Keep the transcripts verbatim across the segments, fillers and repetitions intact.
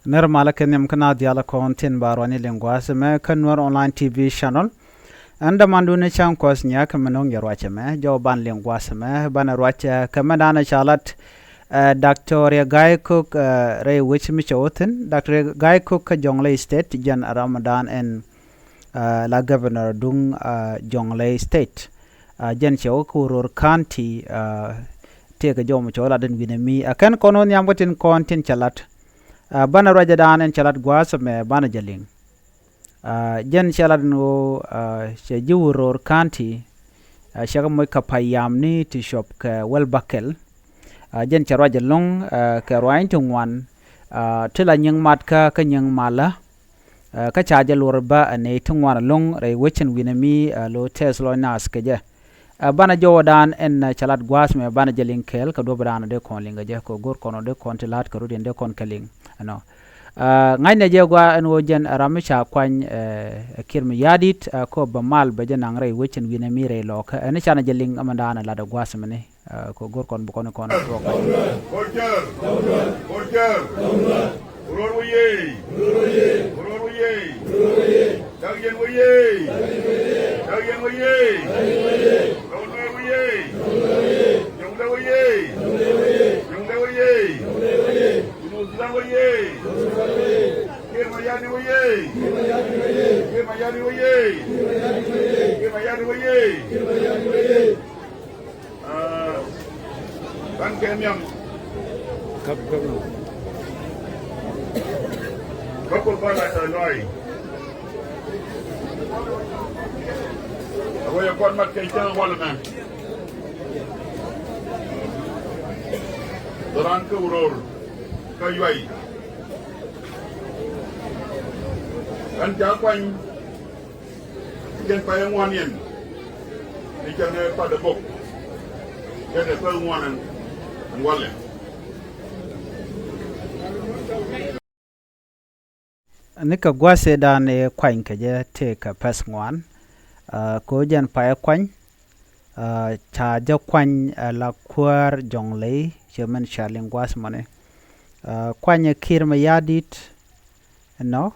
Nɛr malä kɛ nhiam kä naath diaal kɔn tin ba ruacni liŋ gua̱a̱th ɛmɛ kä Nuer Online T V channel. Ɛn dämandu ni cäŋ kuɔth nyiak mi no̱o̱ŋ jɛ ruac ɛmɛ, jɔw ban liŋ gua̱a̱th ɛmɛ, banɛ ruac, eh, kɛ mɛndan ca lat, eh, Doctor Riek Gai Kok, eh, rɛy wec mi cɛ wä thi̱n. Doctor Riek Gai Kok kä Jonglei State, jɛn ɛ ram mɛndan ɛn, eh, la governor duŋ, eh, Jonglei State. Ah, jɛn cɛ wä kä Uror County, ah, tëëkɛ jɔw mɔ cɛ wä lat ɛn wi̱nɛ mi. Ah, kɛn kɔn wä nhiam kä tin kɔn tin cɛ lat. Ah, banɛ ruacdan ɛn cɛ lat gua̱a̱th ɛmɛ banɛ jɛ liŋ. Ah, jɛn cɛ lat ɛn ɣöö, ah, cɛ ji̱ Uror County, ah, cɛ kɛ moc kɛ payamni ti cuɔp kɛ wäl bäkɛl. Ah, jɛn cɛ ruac ɛlɔ̱ŋ, ah, kɛ ruaacni ti ŋuan, ah, ti la nyiŋ mat kä, kä nyiŋ malä. Ah, kä ca jɛ luɔr bä ɛ nɛy ti ŋuan ɛlɔ̱ŋ rɛy wecin wi̱nɛ mi, ah, lo̱ tɛth lɔc naath kɛ jɛ. Ah, banɛ jɔwdan ɛn, ah, cɛ lat gua̱a̱th mɛ banɛ jɛ liŋ kɛɛl kɛ duɔ̱pdan dee kɔn liŋ kɛ jɛ kɛ go̱r kɔn dee kɔn ti la̱t kɛ rut in dee kɔn kɛ liŋ. Ɛnɔ. Ah, ŋa̱cnɛ jɛ gɔaa ɛn ɣöö jɛn ɛ ram mi ca kuany, eh, Kiir Mayardit, ah, kɔ bɛ mal bɛ jɛ naŋ rɛy wecin wi̱nɛ mi rɛy lɔkä. Ɛn canɛ jɛ liŋ ɛmɛndan ɛ lat ɛ gua̱a̱th mɛni. Ah, kɔ go̱r kɔn bi kɔn kɔn tuɔk. Kɔcär. Kɔcär. Uror wä yee. Uror wä yee. Dak yɛn wä yee. Dak yɛn wä yee. Lɔw Nuɛr wä yee. Jɔŋlɛ wä yee. Jɔŋlɛ wä yee. Junub Sudan wä yee. Kiir Mayardit wä yee. Kiir Mayardit wä yee. Kiir Mayardit wä yee. Ah, ban kɛ nhiam. Kap, kap. Bä kul bä la tɛ lɔy. A wee kɔn mat kɛ cäŋ wal mɛ. Dhoran kä Uror kä Yuay. Ɛn ca kuany. Jɛn pay ɛ ŋuan yɛn. Ni cɛ nɛ pat ɛ bok. Jɛn ɛ pay ŋuan ɛn, ɛn walɛ. Ni kɛ gua̱a̱th ëëdan ëë kuany kɛ jɛ tëëkɛ pɛth ŋuan. Ah, kɛ ɣöö jɛn pay ɛ kuany. Ah, ca jɛ kuany, ah, la kuäär Jɔŋley, cɛ mɛn ca liŋ gua̱a̱th mɔni. Ah, kuany ɛ Kiir Mayardit, ɛnɔ,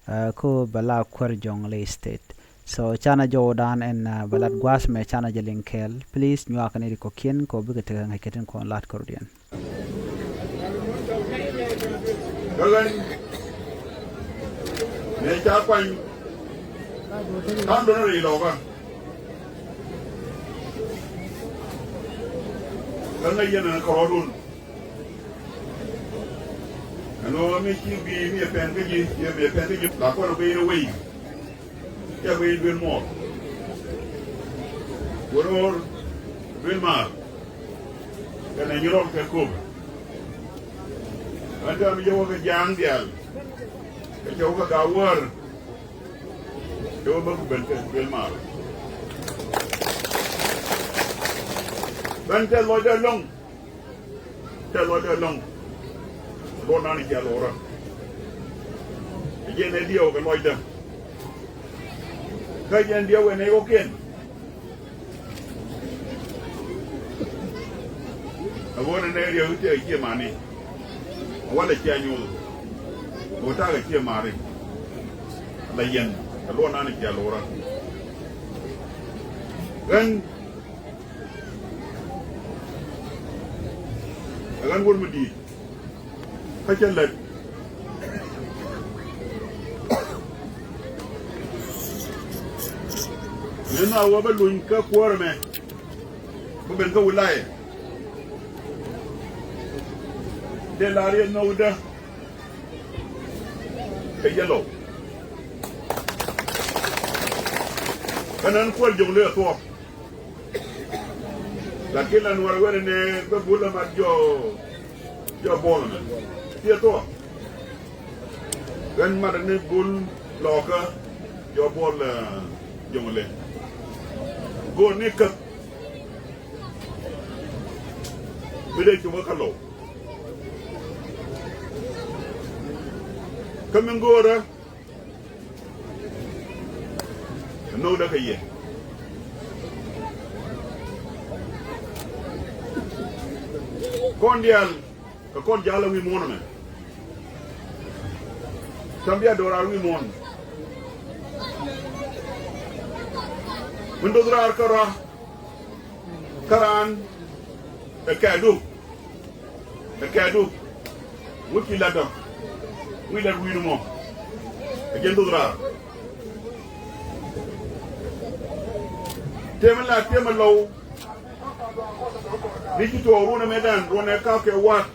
ah, kä bɛ la kuäär Jɔŋley State. So, canɛ jɔwdan ɛn, ah, bɛ lat gua̱a̱th mɛ canɛ jɛ liŋ kɛɛl. Please, nyuakä ni ri kɔkiɛn kɛ bikɛ tekɛ ŋa̱c kɛ tin kɔn lat kɛ rut yɛn. Kä ɣän mëë ca kuany ka̱n duɔ̱n rɛy lɔkä. Kä ŋäc yɛn ɛn kärɔɔdun. Ɛn ɣöö mi ci guiy mi ɛ pɛn kä ji̱, mi ɛ pɛn kä ji̱ la kuan ɛ guiy ni wei. Cɛ guiy duel muɔɔr. Wä ro̱o̱r duel maar. Kɛnɛ nyirɔl kɛ kop. Ɣän täämɛ jɛ wä kɛ ja̱a̱ŋ diaal. Kɛ cɛ wä kɛ ga̱a̱ wäär. Cɛ wä bä ku ben kɛ duel maar. Bän tɛ lɔcdä ɛlɔ̱ŋ. Tɛ lɔcdä ɛlɔ̱ŋ. Luɔt nan cia lorä. Ɛ jɛn ɛ diɛw kɛ lɔcdä. Kä jɛn diɛw ɛn ɛ ɣɔ̱kiɛn. A ɣöö nɛ nɛ riɛk i̱ tiɛk i̱ cie mani. A walɛ cia nyuɔth. Ɣöö ta̱a̱ kɛ cie mari. La yɛn kɛ luɔt nan cia lorä. Ɣän Ɛ ɣän wur mi di̱i̱t kä cä lät. Ni na wä bä luny kä kuäär ɛmɛ bä ben kä wilayɛ. Dee la riet nhɔkdä kɛ yɛ lɔw. Kä nɛn kuäär Jɔŋley ɛ thuɔ̱k. Lakin la nuɔr wen ni bä bul amat jɔ, jɔ bol ni. Ti thua. Wen mat ni bul lɔkä jɔ bol, eh, Jɔŋley. Go̱o̱r ni käp. Bi dee cuŋä kä lɔw. Kä min go̱o̱rä. Nhökdä kɛ yɛ. Kɔn diaal kɛ kɔn ja̱l a wi̱i̱ muɔ̱ɔ̱n ɛmɛ. Tɔ̱ bia do̱raar wi̱i̱ muɔ̱ɔ̱n. Min do̱th raar kärɔa, kä raan ɛ kɛɛdu. Ɛ kɛɛdu. Wä ci lat dɔ̱ŋ. Wi̱i̱ lat wi̱i̱ ni mɔ. Ɛ jɛn do̱th raar. Tëë mi la tëë mi lɔw. Ni ci tuɔɔk ruɔ̱n ɛmɛ dan ruɔ̱n ɛ ka̱p kɛ wa̱a̱t.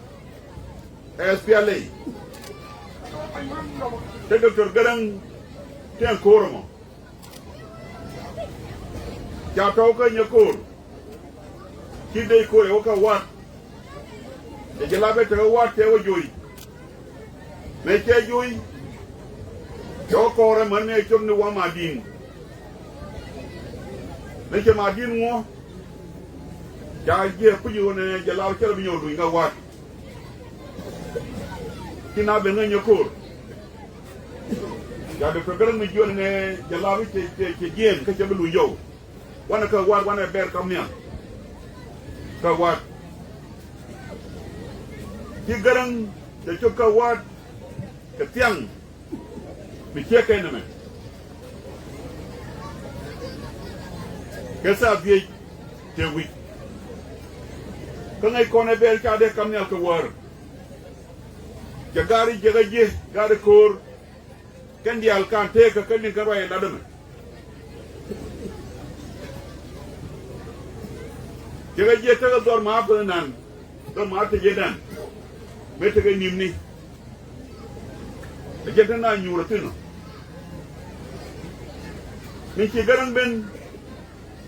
Ɛ S P L A. Te Doctor Garaŋ tɛn ko̱r ɛmɔ. Ca tɔ̱w kä nyɛ ko̱r. Ci dee ko̱r ɛ wä kä wa̱a̱t. Cɛ jɛ la bɛ tekɛ wa̱a̱t cɛ wä jo̱o̱c. Mëë cɛ jo̱o̱c. Cɛ wä kɔɔrɛ män mëë cop ni wa Madin. Mëë cɛ Madin ŋuɔ. Ca jiɛ kuc ɣöö nɛ jɛ la cɛ rɔ bi nyɔk luny kä wa̱a̱t. Ci na ben ŋäc nyɛ ko̱r. Ca Doctor Garaŋ mi jiɔn nɛ jɛ la bi cɛ, cɛ, cɛ jiɛn kä cɛ bi luny jɔw. Wanɛ kä wa̱a̱t, wanɛ bɛr kam nhial. Kä wa̱a̱t. Ci Garaŋ cɛ cop kä wa̱a̱t kɛ thiaŋ. Mi ciek kɛ nɛmɛ. Kɛ thaa dhiec tëë wi̱c. Kä ŋäc kɔn ɛ bɛr ca dee kam nhial kɛ wäär. Cɛ gari jiɛk a jiɛ gari ko̱r. Kɛn diaal kan tëëkä kɛn ni kɛn ruac ɛ lat ɛmɛ. Jiɛk a jiɛ tekɛ dhɔr ma päth nan. Dhɔr ma te jiɛ dan. Mëë tekɛ nimni. Ɛ jɛn te na nyuur ɛ thi̱n ɔ. Min ci Garaŋ ben.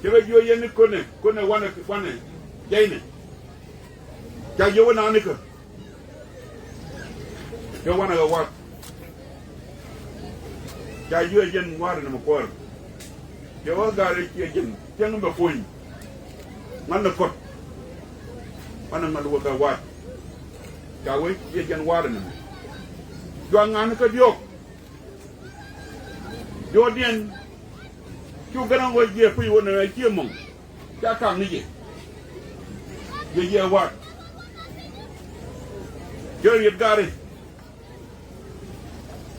Jiɛk a jiɛ yɛn ni konɛ, konɛ wanɛ, wanɛ. Jɛynɛ. Ca jiɛ wä naan ni kä. Kɛ wanɛ kɛ wa̱a̱t. Ca jiɛ jɛn wa̱a̱t ni mɛ kuäär. Kɛ wä gaari ciɛ jɛn cäŋ bɛ puɔ̱ny. Ŋa̱n ni kɔt. Wanɛ ŋa̱n wä kɛ wa̱a̱t. Ca wee ciɛ jɛn wa̱a̱t ni mɛ. Jua ŋa̱n kä diɔ̱k. Jɔɔdiɛn. Cu Garaŋ wä jiɛ puc wä ni ɛ ciɛ muɔ̱ŋ. Ca kaŋ ni jɛ. Jɛ jiɛ wa̱a̱t. Jɛ riet gari.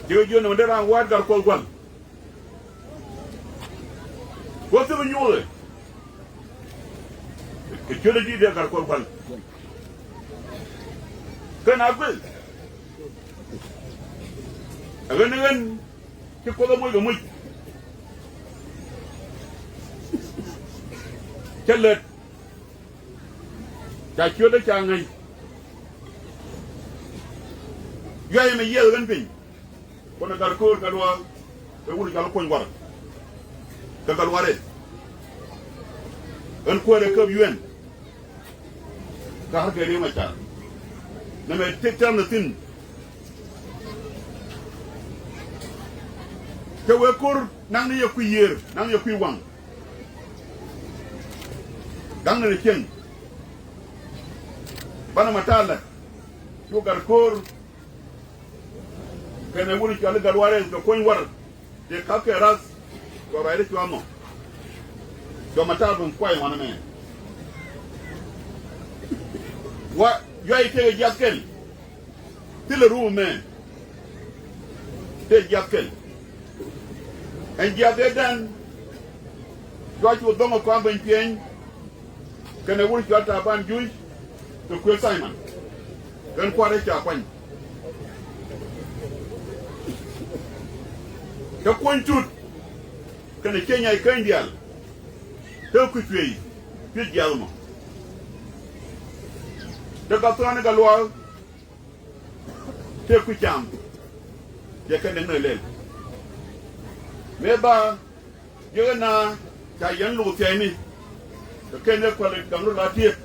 Jɛ jiɛ ni wä dee ran wa̱a̱t Gatkuɔth Gua̱l. Wä thim nyuuthɛ. Kɛ ciötdä di̱t dee Gatkuɔth Gua̱l. Kɛn a guil. Ɛ ɣän ɣän. Ci Kuoth ɛ moc kɛ muc. Cä lät. Ca ciötdä ca ŋäc. Yuayɛ mɛ yiɛth ɣän piny. Kuɔnɛ Gatko̱o̱r kɛ luaak. Kɛ wut cal kuɔny warɛ. Kɛ kɛ luaak rɛy. Ɣän kuäärɛ käp yuɛn. Ka har kɛ ri̱eŋ a car. Nɛmɛ tëk tɛm ni thi̱n. Cɛ wee ko̱r naŋ ni yɛ kui̱ yiër, naŋ ni yɛ kui̱ waŋ. Gaŋ ni ni cieŋ. Banɛ ma ta̱a̱ lɛ. Cu Gatko̱o̱r. Kɛnɛ wut cɔal i̱ Gatwareŋ kɛ kuɔ̱ny wär. Tëë ka̱pkɛ rath. Cua ruacdä cua mɔ. Cua ma ta̱a̱ ben kuay wanɛ mɛ. Wa yuay tëëkɛ jiath kɛl. Thilɛ rum mɛ. Tëë jiath kɛl. Ɛn jiath ëë dan. Cua cu dhoŋ ɛ kɔaŋ ben piɛny. Kɛnɛ wut cɔal Taban Juc kɛ kuël Simon. Kɛn kua̱rɛ ca kuany. Kɛ kuɔny tut kɛnɛ cieny ay käny diaal. Te kui̱ cuëy pi̱t jiath mɔ. Te ka thua̱a̱n i̱ ka luaak. Tëë kui̱ cam. Jɛ kɛn dee nöö lɛl. Mëë ba jiäk ɛn a ca yɛn luk thia̱cni. Kɛ kɛn dee kuäl gaŋ rut la tiëëk.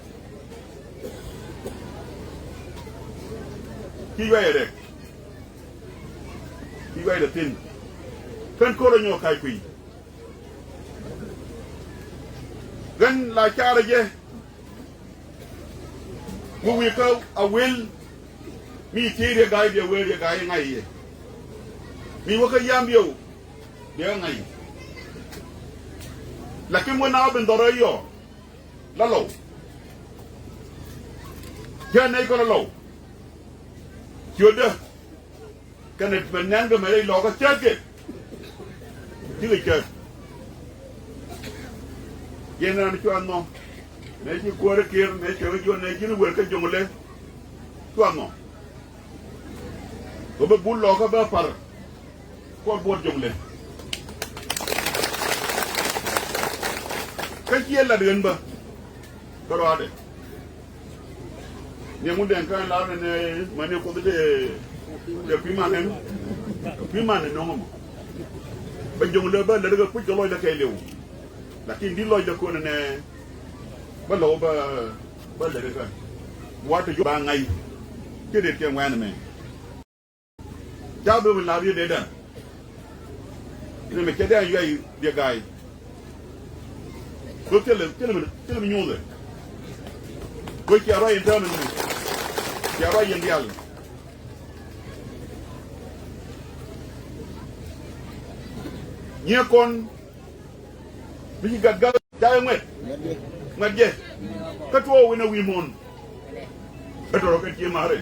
Ci yuayɛ rɛk. Ci yuayɛ rɛk thi̱n. Kɛn ko̱r ɛ nyɔk ka̱c kui̱. Ɣän la carɛ jɛ. Mi wi̱i̱ kä a wel. Mi thiec riɛ ga̱a̱c biɛ wel riɛ ga̱a̱c ŋa̱c yɛ. Mi wä kä yam biɛ wä biɛ ŋa̱c. Lakin wä na wä bin dhɔrä yɔ. La lɔw. Jɛ nɛy kɔ la lɔw. Ciötdä. Kɛnɛ mɛ nɛn kɛ mɛ rɛy lɔkä cäät kɛ. Cikɛ cäät. Yɛn raan cuan nhɔ. Nɛ ci kuäärä Kiir, nɛ cuɛ juɔn, nɛ ji̱n wër kä Jonglei. Cuan nhɔ. Kɛ bä bul lɔkä bä par. Kuɔt buɔt Jonglei. Kä ciɛ lat ɣän bä. Kä rɔadɛ. Ni ŋun dɛn kä lar ni nɛ mani Kuoth te, te kui̱ man ɛn. Kui̱ man ɛn nɔŋɔ mɔ. Bɛ Jonglei bä lät kɛ kui̱ kɛ lɔcdɛ kɛɛliw. Lakin di lɔcdɛ kɔn nɛ bä lɔw bä, bä lät kɛ. Wa te jɔ ba ŋa̱c. Ci det kɛ ŋuɛn mɛ. Ca bi mi la riet dee dan. Ni mi cɛ dee yuay diɛ ga̱a̱y. Ko thilɛ, thilɛ mi, thilɛ mi nyuuthɛ. Ko cia ruac in täämɛ ni. Cia ruac in dial. Nyiɛ kɔn. Bi ci gat gat ca yɛ ŋuɛt. Ŋuɛt jɛ. Kä tuɔɔk win a wi̱i̱ muɔ̱ɔ̱n. Kä tɔrɔ kɛ cie ma̱a̱rɛ.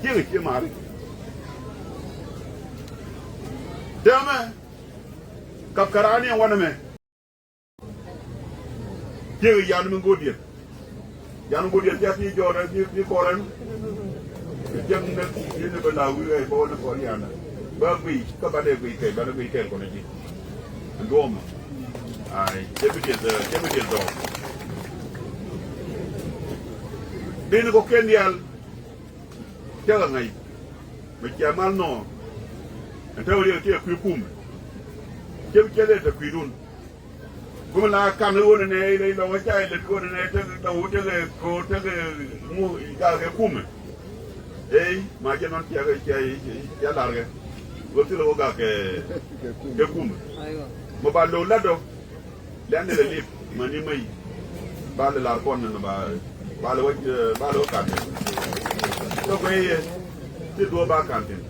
Cieŋ cie ma̱a̱ri. Tɛmɛ kap kɛ raan ni ɛn wanɛ mɛ. Cieŋ yan mi go̱o̱diɛn. Yan mi go̱o̱diɛn cia ti jɔɔrɛ ti kɔrɛn. Cieŋ nɛ ti ni bɛ la wi̱i̱ rɛy bä wä ni kɔr yan. Bä guiy kä banɛ guiy kɛl banɛ guiy kɛl kɔnɛ ji̱. Duɔmɔ. Ai, cɛ bi dieth, cɛ bi dieth dhɔk. Dini kɔ ken dial. Cɛ kɛ ŋa̱c. Mɛ cia mal nɔ. Ɛn te wä riɛk ti ɛ kui̱ kum. Cɛ bi cɛ lɛ te kui̱dun. Kum la kan ɣöö nɛ nɛ ilɛ ilɔ wä ca ilɛ ɣöö nɛ nɛ te dɔw te kɛ ko̱o̱r te kɛ ŋu gak kɛ kum. Ey, ma jɛ nɔn cia kɛ cia cia lar kɛ. Wä thilɛ wä gak kɛ kɛ kum. Mɛ ba lo̱w lat dɔ. Lɛn ni lɛ lip mani mɛy. Ba lɛ lar kɔn ni ba ba lɛ wä ba lɛ wä kan tin. Tɔ kɛ yɛ ti duɔ ba kan tin.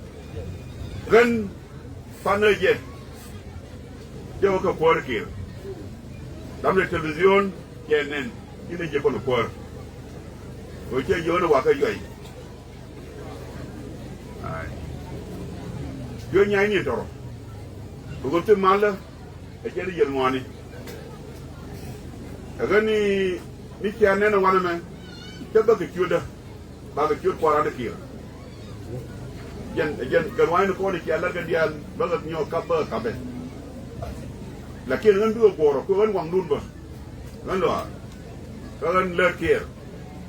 Ɣän pan ni jɛ. Jɛ wä kɛ kuäär kiɛ. Dam ni television cɛ nɛn. Ci ni jɛ kɔn kuäär. Kɛ cɛ jiɔn ni wakä yuay. Ai. Jiɔ nyai ni tɔrɔ. Bɛ kɛ thim malä. Ɛ cɛ di yɛl ŋuani. Ɛ ɣän ni ni cia nɛn ɛ wanɛ mɛ. Cä bä kɛ ciötdä. Ba kɛ ciöt kuaran di kiɛ. Jɛn ɛ jɛn kɛ ruany ni kɔn cia lät kɛ diaal bä kɛ nyɔk kap bä kɛ kapɛ. Lakin ɣän bikɛ guɔrɔ kɛ ɣän waŋdun bä. Ɣän lɔaar. Kä ɣän lät kiɛ.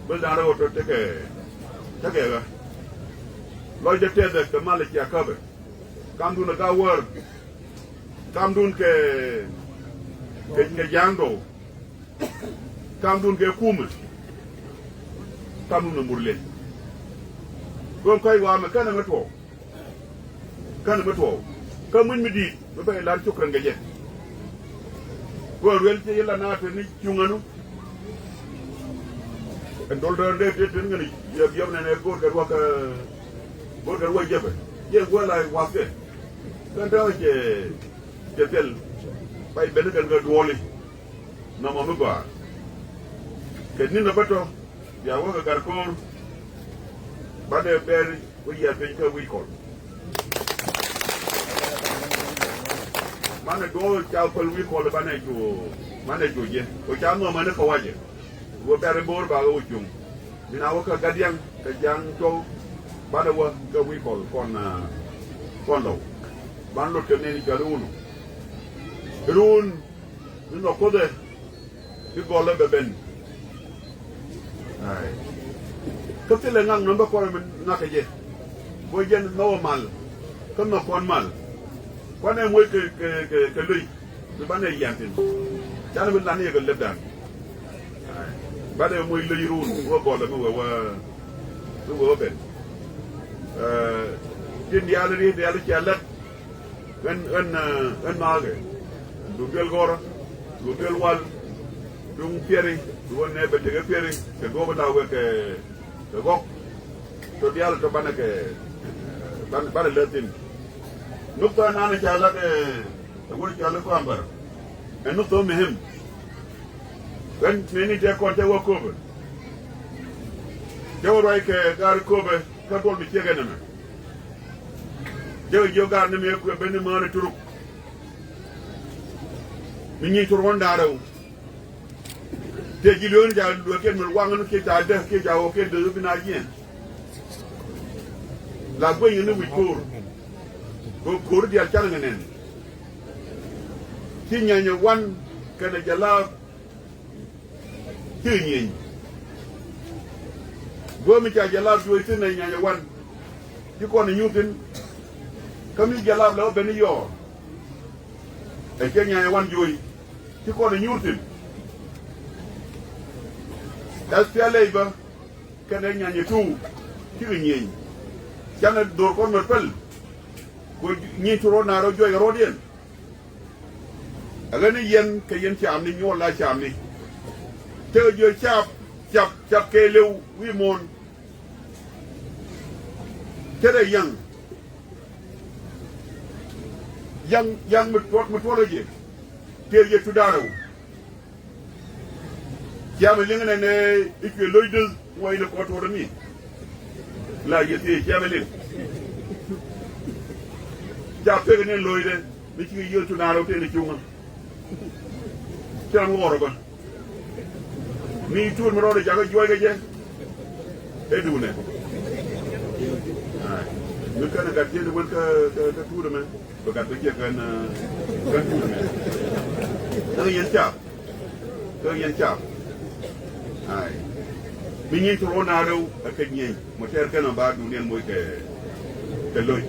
Bä da̱a̱n rɛw tɔ tekɛ tekɛ ɣä. Lɔcdä tɛthɛ kɛ mal cia käpɛ. Kamdun ɛ ga̱ wäär. Kamdun kɛ kɛ kɛ ja̱a̱ŋ dɔw. Kamdun kɛ kumɛ. Kamdun ɛ murlɛ. Ɣöö kɔc wa̱a̱ mɛ känɛ mi tuɔɔk. Känɛ mi tuɔɔk kä muc mi di̱i̱t mi bä ilar cuk kɛn kɛ jɛ. Ɣöö ruel cɛ yɛ la na te ni cuŋänu. Ɛn dol dɔ̱r dee tet tin ŋäni yɛ biɔp nɛn ɛ go̱o̱r kɛ ruak ɛ go̱o̱r kɛ ruak jɛpɛ. Yɛ guäl a wathkɛ. Kɛn täämɛ cɛ cɛ thil. Pay ben kɛn kɛ duɔli. Nɔmɔ mi gɔaa. Kɛ ni̱n ɛ bä tɔ bia wä kɛ gat ko̱o̱r. Banɛ bɛɛr wä yiath piny kä wi̱i̱ kɔl. Manɛ duɔ̱ɔ̱r ca päl wi̱i̱ kɔl banɛ cu manɛ cu jiɛ wä ca nhɔmɛ ni kɛ wacɛ. Wä bɛr i̱ bo̱o̱r bakɛ wä cuŋ. Min a wä kä gat diaŋ kɛ ja̱a̱ŋ cɔw. Banɛ wä kɛ wi̱i̱ kɔl kɔn kɔn lɔw. Ban lot kɛ nɛn i̱ cɔal i̱ wun ɔ. I̱ ruun. Ni nhɔk Kuoth ɛ bi gɔlä bɛ ben. Ai. Kä thilɛ ŋak nɔm bä kuɔrɛ mi ŋakä jɛ. Kuɔ jɛn nhɔk ɛ mal kä nhɔk kɔn mal. Kuanɛ moc kɛ kɛ kɛ kɛ loc. Mi banɛ yian tin canɛ mi lan yɛ kɛ lep dan. Ai. Banɛ moc loc run wä gɔlä mi wee wä mi wee wä ben. Ɛ tin diaal ri diaal cia lät. Ɣän ɣän ɣän maakɛ. Duŋ duel gɔrä duŋ duel wal. Duŋ piɛri duŋ ɣän nɛ bɛ tekɛ piɛri kɛ duɔ̱ɔ̱p la wek kɛ kɛ gɔk. Tɔ diaal tɔ banɛ kɛ banɛ banɛ lät thin. Nukta nanɛ ca lak ɛ wur ca lak kɔambär. Ɛ nukta muhim. Ɣän nɛni tɛ kɔn tɛ wä köpɛ. Jɛ wä ruac kɛ gar Köpɛ kä duɔl mi ciek ɛn ɛmɛ. Jɛ wä jiök gar ni mi ɛ kuɛ ben ni määnɛ turuk. Mi nyic turuk ɣän da̱a̱ rɛw. Tëë ji̱ lueeni ca lueekiɛn mi waŋ ni kiɛ ca däk kiɛ ca ɣɔɔkiɛn dee ɣöö bi na jiɛn. La gueny ni wi̱c ko̱o̱r. Kɛ ko̱o̱r diaal canɛ ŋɛ nɛn. Ci nyanyɛ wan kɛnɛ jɛ laap. Ci kɛ nyieny. Go̱o̱mi ca jɛ laap juɔc thi̱n ɛ nyanyɛ wan. Ci kɔn ɛ nyuur thi̱n. Kä mi jɛ laap lɛ wä ben i̱ yɔɔr. Ɛ cɛ nyanyɛ wan juɔc. Ci kɔn ɛ nyuur thi̱n. Ɛ thialɛ i̱ bä kɛnɛ nyanyɛ tuuk. Ci kɛ nyieny. Canɛ dho̱r kɔn mɛ päl. Ku nyieny tuuk rɔ̱ naar rɔ̱ juɔc kɛ rɔ̱diɛn. Ɛ ɣän ni yɛn kɛ yɛn caamni nyuɔl la caamni. Tekɛ jiök cap cap cap kɛɛliw wi̱i̱ muɔ̱ɔ̱n. Cɛ dee yaŋ. Yaŋ yaŋ mi tuɔl mi tuɔl kä jiɛ. Tëë jiɛ tudaarɛ wä. Ciamɛ liŋ nɛnɛ i̱ cuɛ lo̱c döth wä inɛ kɔt tuɔt mi. La yɛ thiee ciamɛ liŋ. Ca pek ni lo̱cdɛ mi cikɛ yiëë cu naan rɛw tëë ni cuŋä. Cɛ ram ɣɔr bä. Mi tuut mi rɔɔdɛ jakä juɔc kɛ jɛ. Ɛ duunɛ. Ai. Mi känɛ gat jiɛn wän kä kä kä tuut ɛmɛ. Bɛ gat bɛ jiɛ kän kän tuut ɛmɛ. Nä yɛn cap. Kä yɛn cap. Ai. Mi nyieny thurɔ na rɛw ɛ kɛ nyieny mɔ tɛɛr kɛn ɔ ba duuniɛn moc kɛ kɛ loc.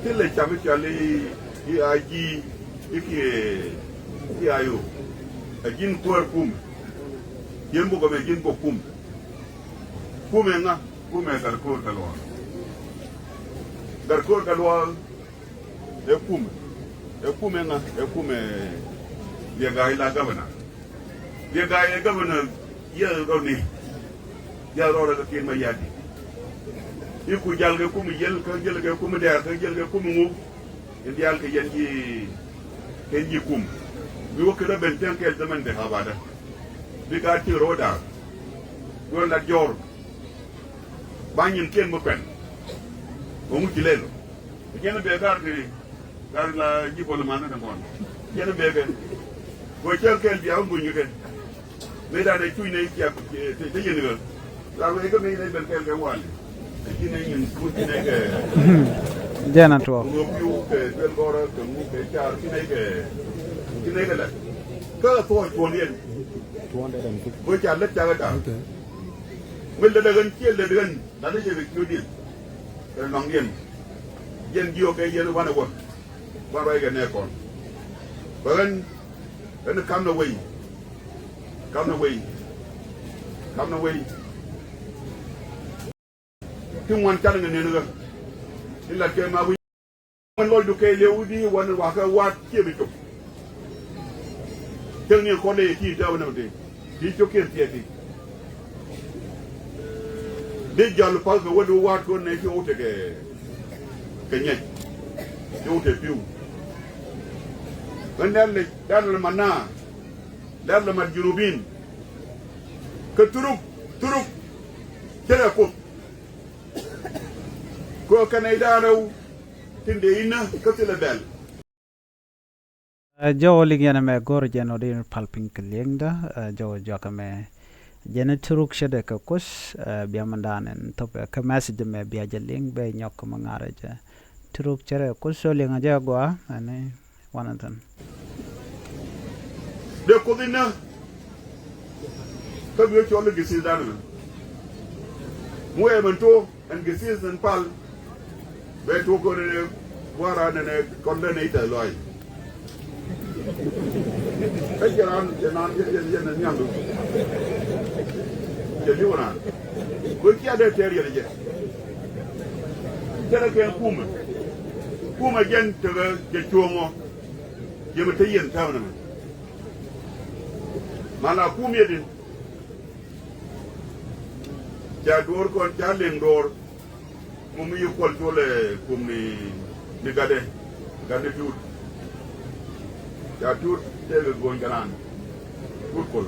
Ti lɛ cap i̱ cal i̱ i̱ a ji̱ i̱ kiɛ i̱ a yo. Ɛ ji̱n kuäär kum. Ji̱n bok ɛmɛ ji̱n bok kum. Kum ɛ ŋa? Kum ɛ Gatkoor Gatluak. Gatkoor Gatluak. Ɛ kumɛ. Ɛ kumɛ ŋa? Ɛ kumɛ Riɛk Ga̱a̱c la gavana. Riɛk Ga̱a̱c ɛ gavana yɛ rɔ ni. Yɛ rɔ rɛ kɛ Kiir Mayardit. I̱ ku jal kɛ kumɛ yɛl kä jɛl kɛ kumɛ dɛɛr kä jɛl kɛ kumɛ ŋu. In diaal kɛ yɛn ji̱ kɛn ji̱ kum. Mi wä kɛ rɔ ben tɛn kɛɛl dämɛn dek abada. Bi gaat ti rɔ daak. Duɔl lat jɔɔr. Ba nyin kiɛn mi pɛn. Wä ŋu ci lɛl. Jɛn bɛ gar kɛ gar la ji̱ bol man na däŋ kɔn. Jɛn bɛ kɛ. Wä cɛl kɛl bia wä buny kɛ. Mëë dan ɛ cuc nɛ ciak te yɛn kɛ. Ram ɛ kɛ mëë nɛ ben kɛl kɛ wal. Ɛ ci nɛ nyin kut ci nɛ kɛ. Jɛn a tuɔɔk. Ŋuɔk piu kɛ duel gɔrä kɛ ŋu kɛ car ci nɛ kɛ. Ci nɛ kɛ lɛ. Kä thuɔɔk cuɔn yɛn. Wä ca lät cakɛ da̱a̱k. Mi lät ɛ ɣän ciɛ lät ɣän. Lat ni jɛ kɛ ciötdiɛn kɛ nɔŋdiɛn. Yɛn jiök kɛ yɛn wanɛ wä. Wanɛ ruac kɛ nɛɛkɔn. Bɛ ɣän ɣän kamnɛ wei. Kamnɛ wei. Kamnɛ wei. Ti ŋuan canɛ ŋɛ nɛn ɣä. Ti lat kɛ ma wi̱c. Mɛn lɔcdu kɛɛliw di wan wakä wa̱a̱t ciɛ bi cop. Cäŋ ni kɔn lɛ yɛ ti däwä nɛmɛ ti ti cop kiɛn thiɛɛk ti. Di jal pa̱l kɛ wädu wa̱a̱t kɔn nɛ ci wä tekɛ kɛ nyɛc. Ci wä tekɛ pi̱w. Ɣän dɛl lɛ dɛl lɛ mat na dɛl lɛ mat junubin. Kä thuruk thuruk. Cɛ lɛ kuoth. Kɛ kɛn ɛ i̱da̱a̱n rɛw tin dee inä kä thilɛ bɛl. Ɛ, jɔw liŋ yɛn ɛmɛ go̱r jɛn ɔ di pal piny kɛ liŋdä, ɛ, jɔw juak ɛmɛ. Jɛn ɛ thuruk cɛ dee kɛ kuoth, ɛ, bia mɛn da̱a̱n ɛn thop ɛ kɛ message ɛmɛ bia jɛ liŋ bɛ nyɔk kɛ mɛ ŋa̱r ɛ jɛ. Thuruk cɛ dee kuoth cɛ liŋ ɛ jɛ gɔaa ɛn wanɛ thin. Dee kuoth inä. Kä bi wee cɔl i̱ githith dan ɛmɛ. Mi wee mɛn tuɔɔk ɛn githith ɛn pal. Bɛ tuɔɔk kɔn ɛn ɛ gua̱a̱ra nɛn ɛ kɔn lɛ nɛy tɛth lɔaac. Kä jɛ raan jɛ naan jɛ yɛn yɛn ɛ nhiamdu. Jɛ li̱w raan. Wee cia dee tɛɛr yɛn ɛ jɛ. Cɛ rɛ kɛ kumɛ. Kumɛ jɛn tekɛ jɛ cuɔ̱ɔ̱ŋɔ. Yɛ mi te yɛn täämɛ nɛmɛ. Ma la kum yɛ din. Ca duɔ̱ɔ̱r kɔn ca liŋ duɔ̱ɔ̱r. Mum mi yi kuɔl col ɛ kum ni, ni gatdɛ. Gatdɛ tuut. Ca tuut tëëkɛ go̱o̱ny kɛ raan. Tuut kuɔl.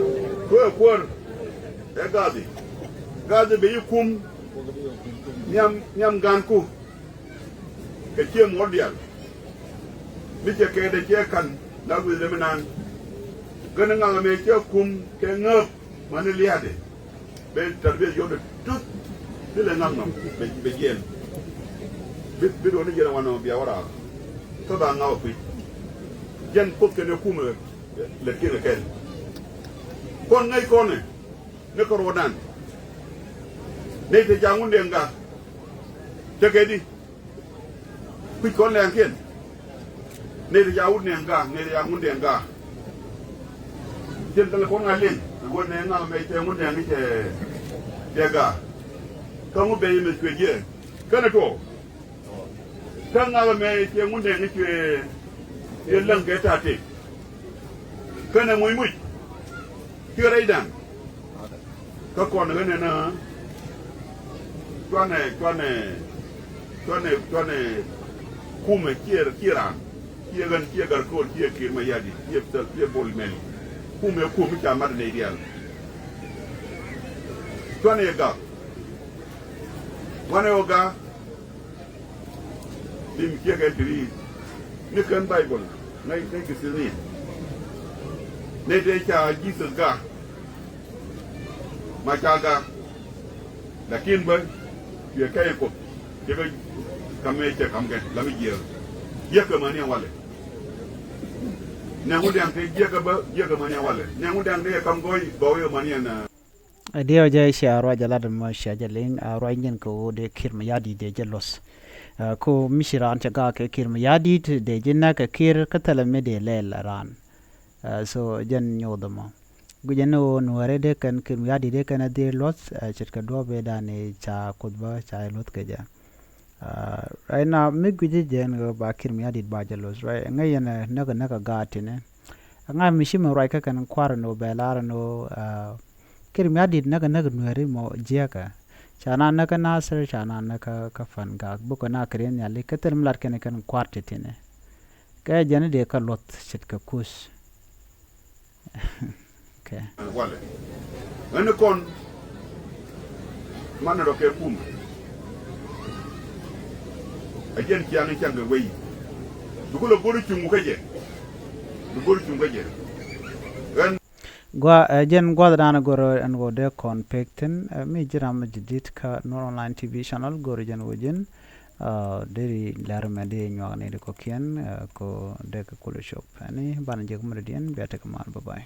Kuäär kuäär ɛ gathi. Gathi bɛ yi kum nhiam nhiam ganku. Kɛ ciɛ muɔ̱r diaal mi cɛ kɛɛt ɛ ciɛ ka̱n la wi̱i̱ lemi naan. Gän ŋa̱l ɛmɛ ciɛ kum kɛ ŋääp mani lia̱a̱dɛ. Bɛ tarbiya yɔt ɛ tuth bi lɛ ŋa̱k nɔm bɛ jiɛn. Bi bi duɔ̱ni jiɛn ɛ wanɔ bia wä raar. Kä ba ŋa̱k ɛ kui̱ jɛn poth kɛn ɛ kumɛ lɛ kiɛn ɛ kɛn. Kɔn ŋäc kɔnɛ ni kɛ ruɔdan. Nɛy te ca ŋun diɛŋ ga tekɛ di. Kui̱c kɔn lɛŋkiɛn. Nɛy ti ca wut nɛŋ ga̱a̱, nɛy ti ca ŋun dɛŋ ga̱a̱. Jɛn thilɛ kɔn ŋa̱ liŋ ɛ ɣöö nɛŋ ŋa̱ mɛ cɛ ŋun dɛŋ cɛ cɛ ga̱a̱. Kä ŋu ben yɛ mɛ cuɛ jiɛ känɛ tuɔɔk. Kä ŋa̱ mɛ cɛ ŋun dɛŋ cuɛ yɛ läŋ kɛ ta̱a̱ tëk. Känɛ muc muc ci rɛydan. Kä kɔn ɣän ɛn cuanɛ cuanɛ cuanɛ cuanɛ kumɛ ciɛ ciɛ raan ciɛ ɣän ciɛ Gatkool ciɛ Kiir Mayardit ciɛ Thɛl ciɛ Bol Mel. Kumɛ kum ca mat nɛy diaal. Cuanɛ yɛ gak wanɛ ɣä gak. Lim ciek ɛ ti ri̱i̱t ni kän Baibol ŋäc ŋäc kɛ thi̱n ni. Nɛy tëë ca Jesus ga̱a̱ ma ca ga̱a̱. Lakin bä cuɛ kɛc Kuoth ciek ɛ ka̱m ɛ cɛ ka̱m kɛ la mi jiääk. Jiäk kɛ mäni ɛ walɛ. Nɛŋ wä diaŋ tëë jiäk kɛ bä jiäk kɛ mäni ɛ walɛ. Nɛŋ wä diaŋ tëë ka̱m gɔy gɔw ɛ mäni ɛ na. Ɛ diɛw jɛ cia ruac jɛ lat mɔ cia jɛ liŋ a ruac nyin kɛ ɣöö dee Kiir Mayardit dee jɛ luɔth. Ɛ, ko mi ci raan cɛ gak kɛ Kiir Mayardit dee jɛ näk kɛ Kiir kä thilɛ mi dee lɛl raan. Ɛ, so jɛn nyoth mɔ guic jɛ ni ɣöö Nuäärɛ dee kɛn Kiir Mayardit dee kɛn a dhil luɔth. Ɛ, ce̱tkɛ duɔ̱ɔ̱p ëëdan i̱ ca Kuoth bä ca jɛ luɔth kɛ jɛ. Ɛ, right now mi guic jɛ jɛ ni ɣöö ba Kiir Mayardit ba jɛ luɔth, right? Ŋäc yɛn ɛ näk näk a gaat tini. Ŋa mi ci mi ruac kä kɛn kua̱r ni wä bɛ lar ni wä, ɛ, Kiir Mayardit näk näk Nuääri mɔ jiäkä. Ca na näk Nasir ca na näk kä Pangak bikɛ na kɛ riɛn nhiali kä thil mi lat kɛn kɛn kua̱r ti tini. Kɛ jɛn dee kä luɔth ce̱tkɛ kuth. Okay. Walɛ ɣän ni kɔn man ni rɔ kɛ kum. A jɛn ciaŋ in caŋ kɛ wei. Bi kulɛ go̱r cuŋ kä jɛ. Bi go̱r cuŋ kä jɛ. Ɣän Gua, ɛ, jɛn gua̱th dan gör ɛn ɣöö dee kɔn pek thi̱n, ɛ, mi ji̱ ram mi ji̱ di̱t kä Nuer Online T V channel gör jɛn ɣöö ji̱n, ɛ, deri lɛr mɛ dee nyuak ni di kɔ̱kiɛn, ɛ, ko dee kɛ kulɛ cop. Ɛni banɛ jek mi dee diɛn bia tek man, bye bye.